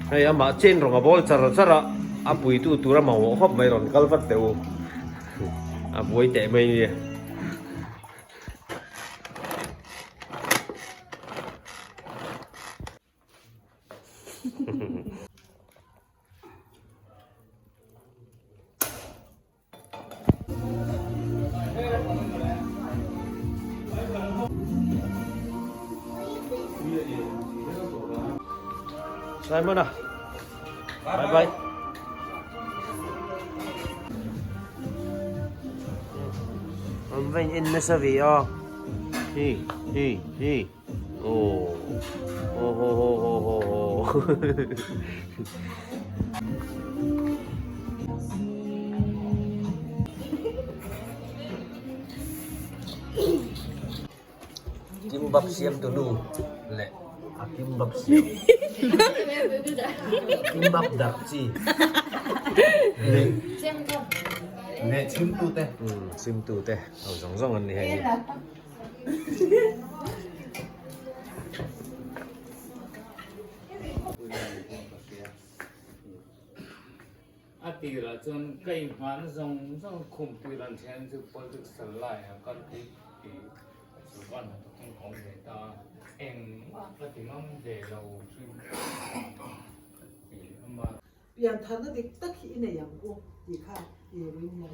Hei amah chen rawng a bawl char char a, a puitu tur a mamawh khawp mai rawn kal vat teh u. A buai teh mai nia. Simon a bye bye An va in en nasa ve a hi hi hi aw ho ho ho ho ho ho Kimbap siam tu nu leh a kimbap siam kimbap darh chi leh chhimtu te chhimtu te ho zawng zawng an ni hei hi. A tirah chuan ka inhmahna zawng zawng khum tir an then chu politics sal laiah kal phei tih sorkar hnathawkin ka awm ve ta a, engmah ka ti ngam ve lo hrim tih ama. Piantharna dik tak hi i nei ang u tih kha i ring lo.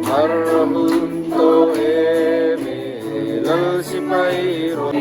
Har hun tawh em e lal sipai rawn.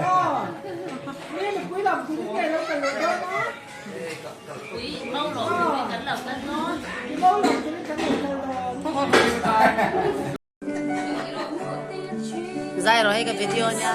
Mi mipui lam turin nge lo kal leh dawn a? Pui mau lo turin kan lo kal dawn. Mau lo turin kan lo kal dawn. Zai rawh hei ka video nia.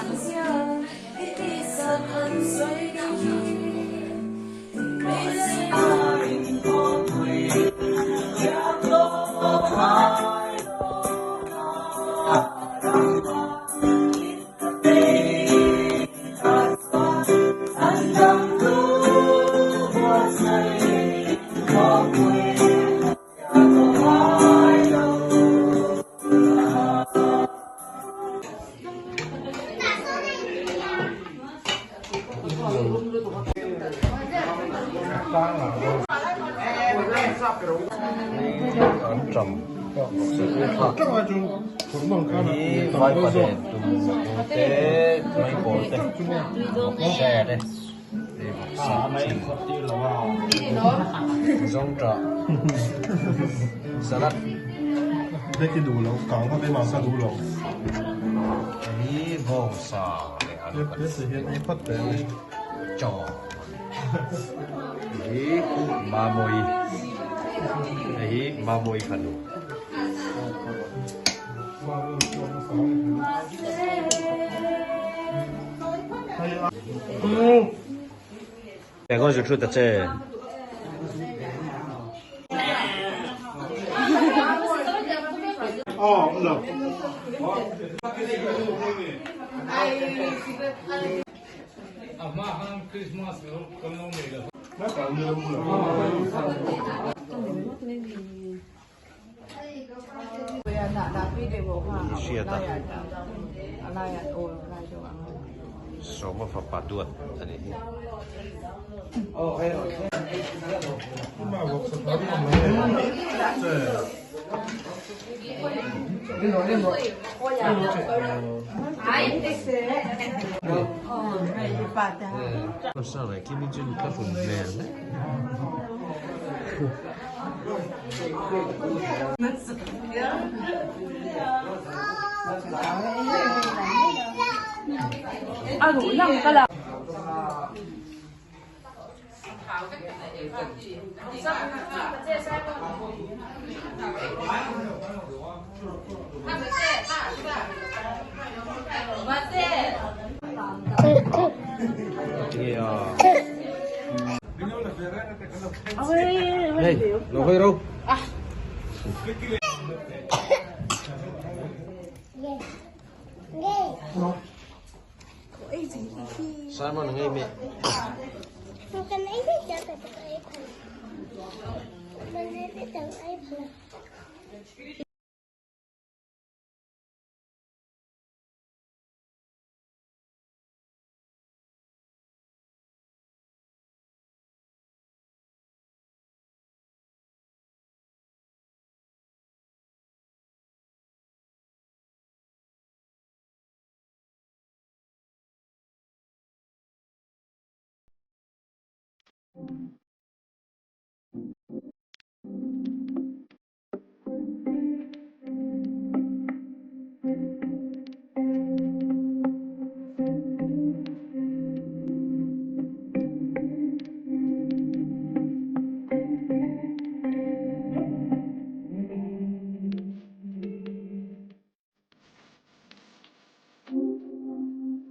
A hma khan Christmas lo kan lo nei lo. Hriat a Sawma fapa duat a nih hi. Hey, lo hawi ro. Simon ngei meh.